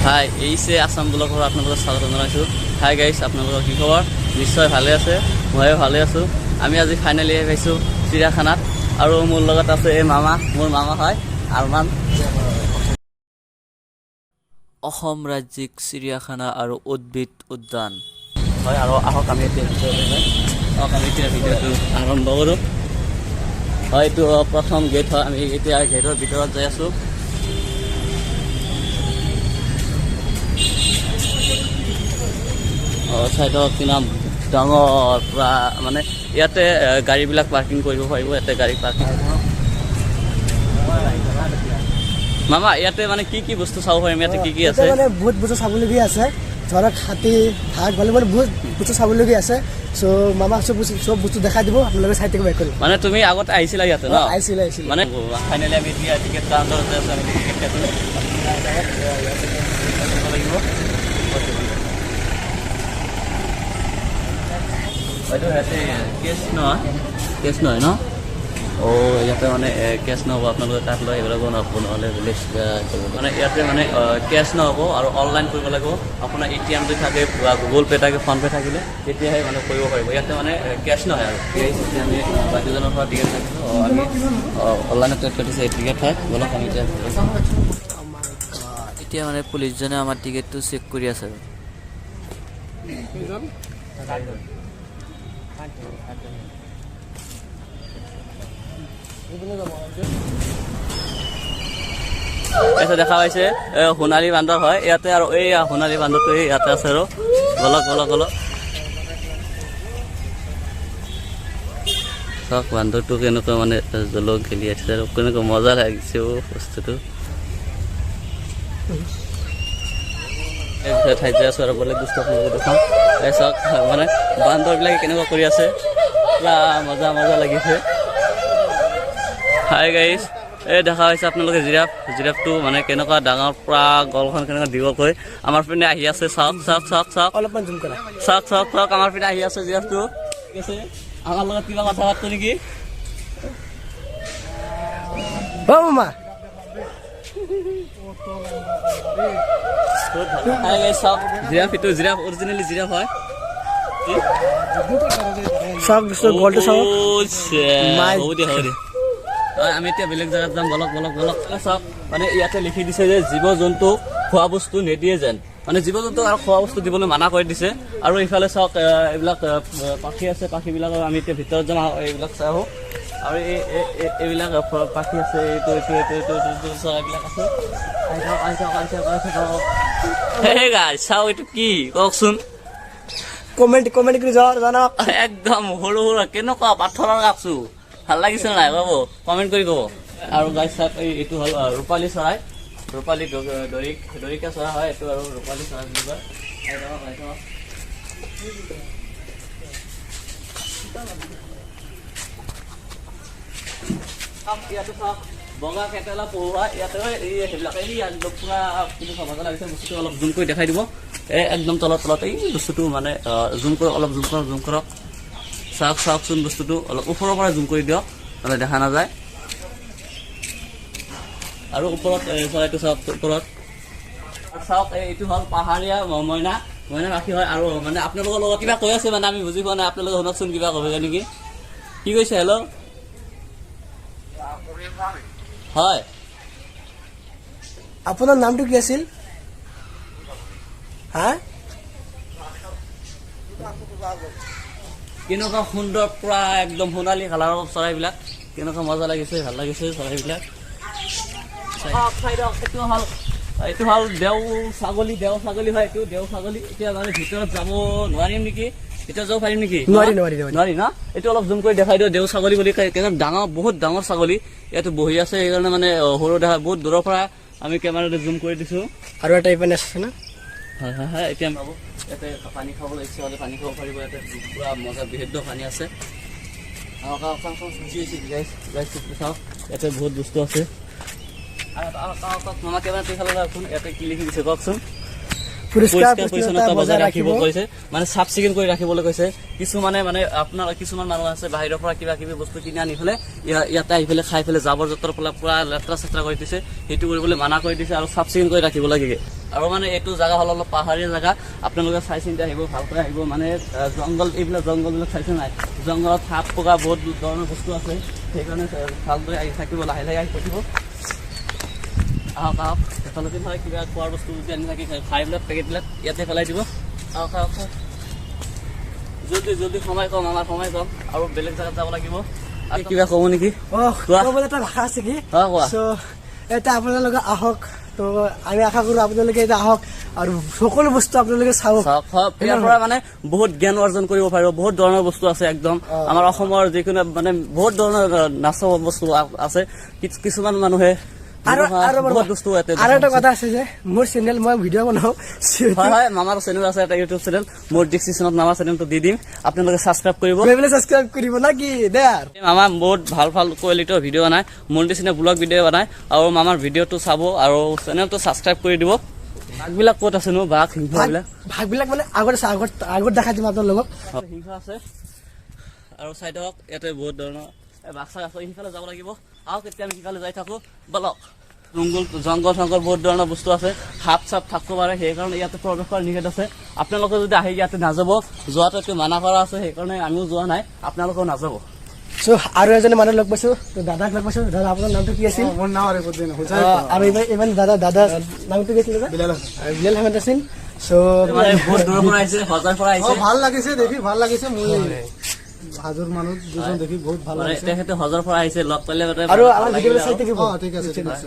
হাই, এইছে আছাম ব্লগৰ আপোনালোকক স্বাগতম জনাইছোঁ। হাই গাইছ, আপোনালোকৰ কি খবৰ? নিশ্চয় ভালে আছে, ময়ো ভালে আছোঁ। আমি আজি ফাইনেলি আহি পাইছোঁ চিৰিয়াখানাত আৰু মোৰ লগত আছে এই মামা, মোৰ মামা হয় আৰমান। অসম ৰাজ্যিক চিৰিয়াখানা আৰু উদ্ভিদ উদ্যান হয়। আৰু আহক, আমি এতিয়া ভিতৰলৈ যাওঁ। আহক, আমি এতিয়া ভিডিঅ'টো আৰম্ভ কৰোঁ। হয়, এইটো প্ৰথম গেট হয়। আমি এতিয়া গেটৰ ভিতৰত যাই আছোঁ। চাইডত কিমান ডাঙৰ পূৰা, মানে ইয়াতে গাড়ীবিলাক পাৰ্কিং কৰিব পাৰিব। ইয়াতে গাড়ী পাৰ্কিং। মামা, ইয়াতে মানে কি কি বস্তু চাব পাৰিম? ইয়াতে কি কি আছে? মানে বহুত বস্তু চাবলগীয়া আছে, ধৰক হাতী, ভাগ, ভালুক, মানে বহুত বস্তু চাবলগীয়া আছে। চ' মামাক চব বস্তু দেখাই দিব, আপোনালোকে চাই থাকিব একো। মানে তুমি আগতে আহিছিলা ইয়াতে ন? আহিছিলে, আহিছিলে। মানে ফাইনেলি আমি এতিয়া টিকেট কাউণ্টাৰত আছোঁ। আমি টিকেট কাটিম লাগিব। এইটো ইয়াতে কেছ নহয়, কেছ নহয় ন? অ', ইয়াতে মানে কেছ নহ'ব। আপোনালোকে কাৰ্ড লৈ আহিব লাগিব, নহ'ব, নহ'লে বেলেগ কৰিব। মানে ইয়াতে মানে কেছ নহ'ব আৰু অনলাইন কৰিব লাগিব। আপোনাৰ এটিএম যদি থাকে বা গুগল পে' থাকে, ফোনপে' থাকিলে তেতিয়াহে মানে কৰিব পাৰিব। ইয়াতে মানে কেছ নহয়। আৰু এতিয়া আমি বাকীজনৰ পৰা টিকেট কাটিছোঁ। আমি অনলাইনত টিকেট কাটিছোঁ। এই টিকেট হয়। ব'লক, আমি এতিয়া এতিয়া মানে পুলিচজনে আমাৰ টিকেটটো চেক কৰি আছে। ইয়াতে দেখা পাইছে, সোণালী বান্দৰ হয় ইয়াতে। আৰু এই সোণালী বান্দৰটো এই ইয়াতে আছে। আৰু বলক, বলক, বলক। চাওক, বান্দৰটো কেনেকুৱা মানে জলক খেলি আছে আৰু কেনেকুৱা মজা লাগিছে। অ' বস্তুটো ঠাইত যাই আছো আৰু বেলেগ বস্তু আপোনালোকক দেখাম। এই চাওক, মানে বান্দৰবিলাকে কেনেকুৱা কৰি আছে, পুৰা মজা মজা লাগিছে। হাই গাইছ, এই দেখা হৈছে আপোনালোকে জিৰাফ। জিৰাফটো মানে কেনেকুৱা ডাঙৰ, পুৰা গলখন কেনেকুৱা দীঘলকৈ আমাৰ পিনে আহি আছে। চাওক, চাওক, চাওক, চাওক। অলপমান জুম কৰা। চাওক, চাওক, চাওক, আমাৰ পিনে আহি আছে জিৰাফটো। ঠিক আছে, আমাৰ লগত কিবা কথা পাতো নেকি? অ' মামা। হাই গাইছ, চাওক জিৰাফ, এইটো জিৰাফ, অৰিজিনেলি জিৰাফ হয়। চাওক দোস্ত, গলটো চাওক। হ'ব দিয়া, হ'ব দিয়া। আমি এতিয়া বেলেগ জেগাত যাম। বলক, বলক, বলক। চাওক, মানে ইয়াতে লিখি দিছে যে জীৱ জন্তুক খোৱা বস্তু নিদিয়ে যেন, মানে জীৱ জন্তুক আৰু খোৱা বস্তু দিবলৈ মানা কৰি দিছে। আৰু ইফালে চাওক, এইবিলাক পাখি আছে। পাখীবিলাকৰ আমি এতিয়া ভিতৰত যাম, এইবিলাক চাই আহোঁ। আৰু এই এইবিলাক পাখি আছে, এইটো এইটো এইটো এইটো এইটো চৰাইবিলাক আছে। আহি থাকক, আহি থাকক, আহি থাকক, আহি থাকক। হে গাইছ, চাওক, এইটো কি কওকচোন? কমেণ্ট কমেণ্ট কৰি জনাওক। একদম সৰু সৰু কেনেকুৱা পাথৰৰ কাপচু, ভাল লাগিছে নাই ক'ব, কমেণ্ট কৰি ক'ব। আৰু গাইছ চাওক, এই এইটো হ'ল ৰূপালী চৰাই, ৰূপালী দৰিক দৰিকা চৰাই হয় এইটো, আৰু ৰূপালী চৰাই বুলি কয়। আহি থাকক, আহি থাকক। ইয়াতে চাওক, বগা কেটেলা পহু হয় ইয়াতে। এই সেইবিলাক এই পুৰা কিন্তু মজা লাগিছে বস্তুটো। অলপ জুম কৰি দেখাই দিব। এই একদম তলত তলত এই বস্তুটো, মানে জুম কৰক, অলপ জুম কৰক, জুম কৰক। চাওক, চাওকচোন বস্তুটো, অলপ ওপৰৰ পৰা জুম কৰি দিয়ক, নহ'লে দেখা নাযায়। আৰু ওপৰত চৰাইটো চাওক, ওপৰত চাওক। এইটো হ'ল পাহাৰীয়া মইনা, মইনা পাখি হয়। আৰু মানে আপোনালোকৰ লগত কিবা কৈ আছে, মানে আমি বুজি পোৱা নাই। আপোনালোকে শুনকচোন, কিবা ক'ব নেকি? কি কৈছে? হেল্ল', হয়। আপোনাৰ নামটো কি আছিল? হা, কেনেকুৱা সুন্দৰ, পুৰা একদম সোণালী কালাৰৰ চৰাইবিলাক, কেনেকুৱা মজা লাগিছে, ভাল লাগিছে চৰাইবিলাক। এইটো হ'ল দেও ছাগলী, দেও ছাগলী হয় এইটো, দেও ছাগলী। এতিয়া মানে ভিতৰত যাব নোৱাৰিম নেকি? ভিতৰত যাব পাৰিম নেকি? নোৱাৰি, নোৱাৰি, নোৱাৰি ন? এইটো অলপ জুম কৰি দেখাই দিওঁ। দেও ছাগলী বুলি কয়। কেনেকুৱা ডাঙৰ, বহুত ডাঙৰ ছাগলী। ইয়াতে বহি আছে, সেইকাৰণে মানে সৰু দেখা, বহুত দূৰৰ পৰা আমি কেমেৰাটো জুম কৰি দিছো। আৰু এটা ইপিনে আছে না? হয় হয় হয়। এতিয়া পাব, ইয়াতে পানী খাবলৈ ইচ্ছা হ'লে পানী খাব পাৰিব। ইয়াতে পুৰা মজা বিশুদ্ধ পানী আছে। চাওক, ইয়াতে বহুত বস্তু আছে। মামা, কেমেৰা ৰাখোন। ইয়াতে কি লিখি দিছে কওকচোন? পৰিষ্কাৰ পৰিষ্কাৰ পৰিচ্ছন্নতা বজাই ৰাখিব কৈছে, মানে চাফ চিকুণ কৰি ৰাখিবলৈ কৈছে। কিছুমানে মানে আপোনাৰ কিছুমান মানুহ আছে, বাহিৰৰ পৰা কিবা কিবি বস্তু কিনি আনি পেলাই ইয়াতে আহি পেলাই খাই পেলাই জাবৰ জোঁথৰ পেলাই পুৰা লেতেৰা চেতেৰা কৰি দিছে। সেইটো কৰিবলৈ মানা কৰি দিছে আৰু চাফ চিকুণ কৰি ৰাখিব লাগে। আৰু মানে এইটো জেগা হ'ল অলপ পাহাৰীয়া জেগা, আপোনালোকে চাই চিন্তি আহিব, ভালকৈ আহিব। মানে জংঘল, এইবিলাক জংঘলবিলাক চাইছে নাই, জংঘলত সাপ পোকা বহুত ধৰণৰ বস্তু আছে, সেইকাৰণে ভালদৰে আহি থাকিব, লাহে লাহে আহি থাকিব। আহক আহক, এফালে হয় কিবা খোৱাৰ বস্তু যদি আনি থাকি খাই পেলাই পেকেটবিলাক ইয়াতে পেলাই দিব। আহক আহক, জলদি জলদি, সময় কম আমাৰ, সময় কম, আৰু বেলেগ জেগাত যাব লাগিব। আৰু কিবা ক'ব নেকি? ক'বলৈ এটা ভাষা আছে কি, এতিয়া আপোনালোকে আহক, তো আমি আশা কৰোঁ আপোনালোকে এতিয়া আহক আৰু সকলো বস্তু আপোনালোকে চাওক। ইয়াৰ পৰা মানে বহুত জ্ঞান অৰ্জন কৰিব পাৰিব, বহুত ধৰণৰ বস্তু আছে একদম। আমাৰ অসমৰ যিকোনো মানে বহুত ধৰণৰ নাচৰ বস্তু আছে। কিছুমান মানুহে আৰু এটা কথা আছে যে মোৰ চেনেল, মই ভিডিঅ' বনাওঁ। হয় হয়, মামাৰ চেনেল আছে এটা ইউটিউব চেনেল, মোৰ ডিছক্ৰিপশ্যনত মামাৰ চেনেলটো দি দিম, আপোনালোকে ছাবস্ক্ৰাইব কৰিব, ছাবস্ক্ৰাইব কৰিব না কি দে। মামা বহুত ভাল ভাল কোৱালিটিৰ ভিডিঅ' বনায়, মোৰ নিচিনা ব্লগ ভিডিঅ' বনায়, আৰু মামাৰ ভিডিঅ'টো চাব আৰু চেনেলটো ছাবস্ক্ৰাইব কৰি দিব। বাঘবিলাক ক'ত আছে নো? বাঘ সিংহবিলাক, বাঘবিলাক মানে আগত আছে, আগত আগত দেখাই দিম আপোনালোকক। সিংহ আছে আৰু চাই থাকক, ইয়াতে বহুত ধৰণৰ বাঘ চাগ আছে। সিফালে যাব লাগিব আৰু কেতিয়া আমি সিফালে যাই থাকোঁ। বলক, জংঘল জংঘল চংঘল বহুত ধৰণৰ বস্তু আছে, সাপ চাপ থাকিব পাৰে, সেইকাৰণে ইয়াতে প্ৰৱেশ কৰাৰ নিষেধ আছে। আপোনালোকে যদি আহি ইয়াতে নাযাব, যোৱাটো এইটো মানা কৰা আছে, সেইকাৰণে আমিও যোৱা নাই, আপোনালোকেও নাযাব। চ' আৰু এজন মানুহ লগ পাইছোঁ, দাদাক লগ পাইছোঁ। দাদা, আপোনাৰ নামটো কি আছিল? মোৰ নাম আৰিফুদ্দিন। আৰু এইবাৰ দাদা, দাদা নামটো কি আছিল? দাদা বিলাল আহমেদ আছিল। চ' মানে বহুত দূৰৰ পৰা আহিছে, সজাৰ পৰা আহিছে। ভাল লাগিছে দেখি, ভাল লাগিছে। মোৰ হাজোৰ মানুহ দুজন দেখি বহুত ভাল লাগিছে। তেখেতে হজৰ পৰা আহিছে, লগ পালে আৰু আমাৰ ভিডিঅ' চাই থাকিব। ঠিক আছে, ঠিক আছে।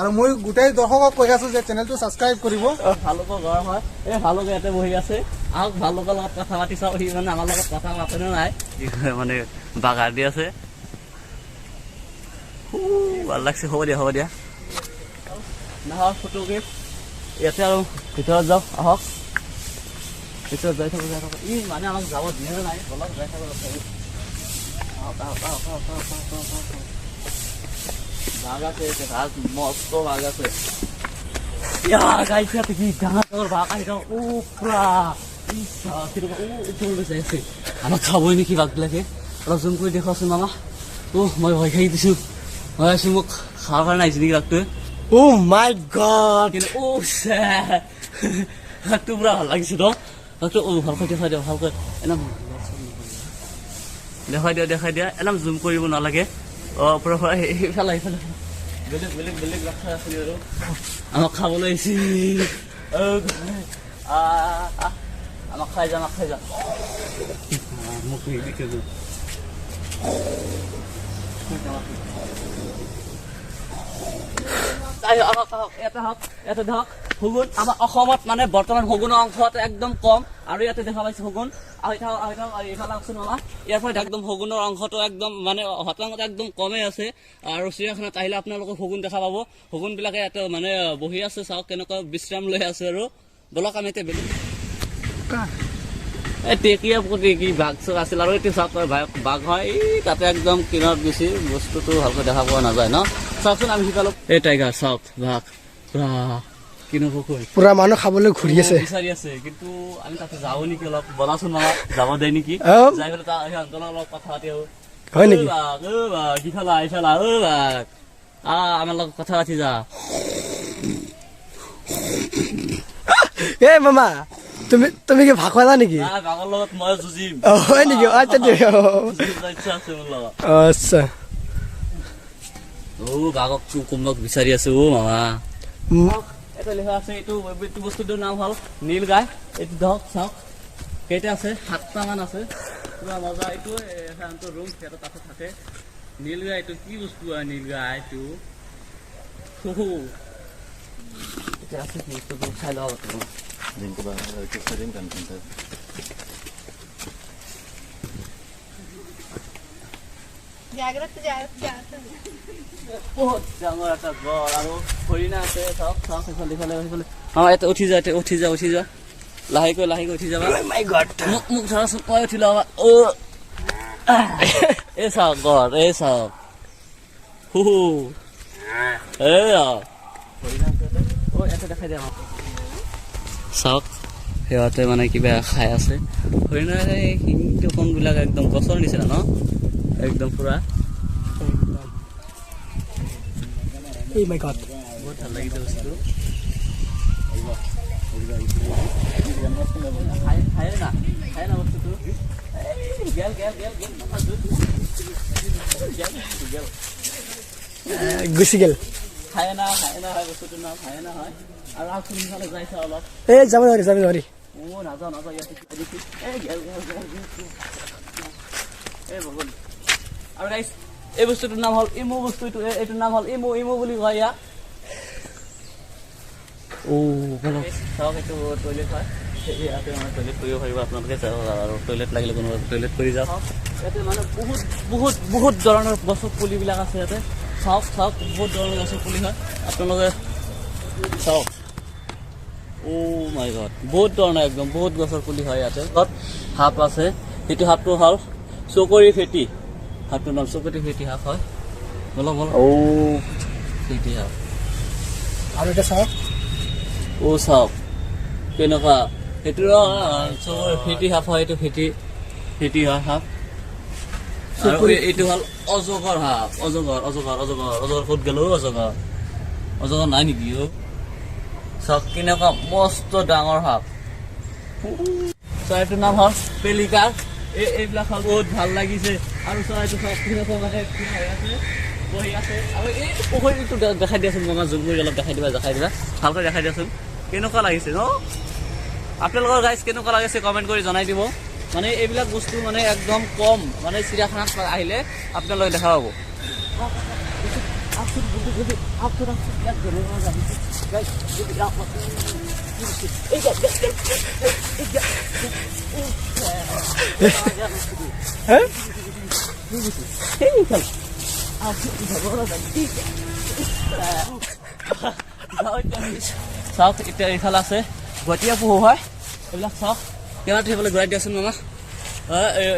আৰু মই গোটেই দৰ্শকক কৈ আছো যে চেনেলটো ছাবস্ক্ৰাইব কৰিব। ভালুকৰ ঘৰ হয়, এই ভালুক ইয়াতে বহি আছে। আহক ভালুকৰ লগত কথা পাতি চাওঁ, সি মানে আমাৰ লগত কথা পাতেনে নাই। মানে বাগাৰ দি আছে, ভাল লাগছে। হ'ব দিয়া, হ'ব দিয়া, নাহৰ ফটোকে ইয়াতে আৰু ভিতৰত যাওঁ। আহক, ভিতৰত যাই থাকোঁ, যাই থাকোঁ। ই মানে আমাক যাব দিয়ে নাই, বলক যাই থাকোঁ। বাঘ আছে, বাঘ মস্ত বাঘ আছে। গাইছে কি ডাঙৰ ডাঙৰ বাঘ আহি থাকোঁ। অ' পুৰা আছে, আমাক খাবই নেকি বাঘবিলাকে? অলপ জুম কৰি দেখুৱাচোন মামা। অ' মই ভয় খাই দিছোঁ, মই ভাবিছোঁ মোক খাবৰ কাৰণে আহিছে নেকি বাঘটোৱে। অ' মাই গড, কিন্তু অ' বাঘটো পুৰা ভাল লাগিছে ন? বাঘটো ভালকৈ দেখুৱাই দিয়া, ভালকৈ একদম দেখুৱাই দিয়া, দেখাই দিয়া, একদম জুম কৰিব নালাগে। অ' ওপৰৰ পৰা সেইফালে সেইফালে বেলেগ বেলেগ বেলেগ বাঘ আছে আৰু আমাক খাবলৈ আহিছে। আমাক খাই যা, আমাক খাই যা। মোক ইয়াতে হওক, ইয়াতে ধৰক শগুন। আমাৰ অসমত মানে বৰ্তমান শগুনৰ অংশ একদম কম, আৰু ইয়াতে দেখা পাইছে শগুন। আহি থাকক, আহি থাকক, আৰু এইফালে আহকচোন মামা। ইয়াৰ পৰা একদম শগুনৰ অংশটো একদম মানে শতাংশত একদম কমেই আছে। আৰু চিৰিয়াখানাত আহিলে আপোনালোকে শগুন দেখা পাব। শগুনবিলাকে ইয়াতে মানে বহি আছে, চাওক কেনেকুৱা বিশ্ৰাম লৈ আছে। আৰু বলক আমি এতিয়া বেলেগ এই টেকীয়া কি বাঘ চাগ আছিল। আৰু এইটো চাওক বাঘ হয়, এই তাতে একদম কিনাৰত বেছি বস্তুটো ভালকৈ দেখা পোৱা নাযায় ন। চাওকচোন আমি সিফালে এই টাইগাৰ চাওক, বাঘ পুৰা কেনেকুৱা পুৰা মানুহ খাবলৈ ঘূৰি আছে, বিচাৰি আছে। কিন্তু আমি তাতে যাওঁ নেকি অলপ, বলাচোন মামা, যাব দে নেকি? যাই পেলাই সিহঁতৰ অলপ কথা পাতি আহোঁ। হয় নেকি? বাঘ, অ বাঘ, ইফালে ইফালে, অ বাঘ, আমাৰ লগত কথা পাতি যা। এ মামা, তুমি তুমি কি ভাগ পালা নেকি? বাঘৰ লগত মই যুঁজিম। হয় নেকি? আচ্ছা, আচ্ছা। অ বাঘক কোনোবাক বিচাৰি আছে। অ মামা, এটা লিখা আছে, এইটো এইটো বস্তুটোৰ নাম হ'ল নীল গাই। এইটো ধৰক, চাওক কেইটা আছে, 7টা মান আছে। পুৰা মজা। এইটো ৰুম, সিহঁতৰ তাতে থাকে। নীল গাই, এইটো কি বস্তু হয় নীল গাই এইটো? এতিয়া আছে কি বস্তুটো চাই লওক। বহুত ডাঙৰ এটা গড় আৰু হৰিণা আছে। চাওক চাওক, সেইফালে সেইফালে সেইফালে। মামা ইয়াতে উঠি যা, ইয়াতে উঠি যা, উঠি যা, লাহেকৈ লাহেকৈ উঠি যাবা। মোক মোক ধৰাচোন, মই উঠি লওঁ। অ' এই চাওক গড়, এই চাওক, হু এই হৰিণা আছে। অ' ইয়াতে দেখাই দিয়া আমাক। চাওক সিহঁতে মানে কিবা খাই আছে। হৰিণাৰ এই শিংটো কোনবিলাক একদম গছৰ নিচিনা ন, একদম পুৰা। এই মাই গড, বহুত ভাল লাগিছে বস্তুটো। খায় না বস্তুটো। গেল গেল গেল গেল গেল গুচি গেল। খায় না হয় বস্তুটোৰ নাম খায় না হয়। আৰু কোনফালে যাইছা অলপ? এই যাব নোৱাৰি। অ' নাযাওঁ ইয়াতে। এই গেল গেল গেল। এই বগল। আৰু গাইছ এই বস্তুটোৰ নাম হ'ল ইমু। বস্তু এইটো, এইটোৰ নাম হ'ল ইমু। ইমু বুলি কয় ইয়াক। চাওক এইটো টয়লেট হয়। ইয়াতে মানে টয়লেট কৰিব পাৰিব আপোনালোকে। আৰু টয়লেট লাগিলে কোনোবা টয়লেট কৰি যাওক। ইয়াতে মানে বহুত বহুত বহুত ধৰণৰ গছৰ পুলিবিলাক আছে ইয়াতে। চাওক চাওক বহুত ধৰণৰ গছৰ পুলি হয়, আপোনালোকে চাওক। অ' মাই গড, বহুত ধৰণৰ একদম বহুত গছৰ পুলি হয় ইয়াতে। সাপ আছে, সেইটো সাপটো হ'ল চকৰি ফেটি। সাপটোৰ নাম চকৰি ফেটি সাপ হয়। বলক বলক। অ' ফেটি সাপ। আৰু এটা চাওক। অ' চাওক কেনেকুৱা সেইটো ফেটি সাপ হয়। এইটো ফেটি হয় সাপ। আৰু এইটো হ'ল অজগৰ সাপ। অজগৰ অজগৰ অজগৰ অজগৰ ক'ত গ'ল? অজগৰ অজগৰ নাই নেকি? অ' চাওক কেনেকুৱা মস্ত ডাঙৰ সাপ। চৰাইটোৰ নাম হ'ল পেলিকাৰ। এইবিলাক হ'ল বহুত ভাল লাগিছে। আৰু চৰাইটো চাওক কেনেকুৱা মানে হৈ আছে, বহি আছে। আৰু এই পুখুৰীটো দেখাই দিয়াচোন মামা, জুম কৰি অলপ দেখাই দিবা, ভালকৈ দেখাই দিয়াচোন কেনেকুৱা লাগিছে ন। আপোনালোকৰ গাইজ কেনেকুৱা লাগিছে কমেণ্ট কৰি জনাই দিব। মানে এইবিলাক বস্তু মানে একদম কম, মানে চিৰিয়াখানাত আহিলে আপোনালোকে দেখা পাব। চাওক এতিয়া এইফালে আছে গটীয়া পহু হয়। এইবিলাক চাওক কেনেকৈ সেইফালে ঘূৰাই দিয়াচোন মামা।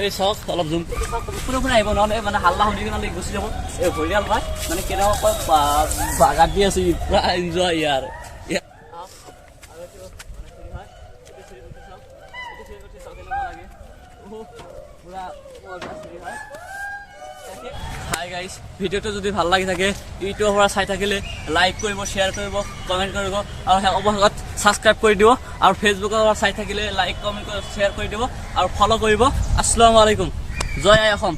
এই চাওক অলপ জুম, কোনে কোনে আহিব নহ'লে মানে হাল্লা শুনি কিনে গুচি যাব। এই ঘৰিয়াল হয় মানে কেনেকুৱাকৈ বাগান দি আছে, পুৰা এনজয় ইয়াৰ। হাই গাইজ, ভিডিঅ'টো যদি ভাল লাগি থাকে ইউটিউবৰ পৰা চাই থাকিলে লাইক কৰিব, শ্বেয়াৰ কৰিব, কমেণ্ট কৰিব আৰু অৱশেষত ছাবস্ক্ৰাইব কৰি দিব। আৰু ফেচবুকৰ পৰা চাই থাকিলে লাইক, কমেণ্ট, শ্বেয়াৰ কৰি দিব আৰু ফ'ল' কৰিব। আসসালামু আলাইকুম, জয় আই অসম।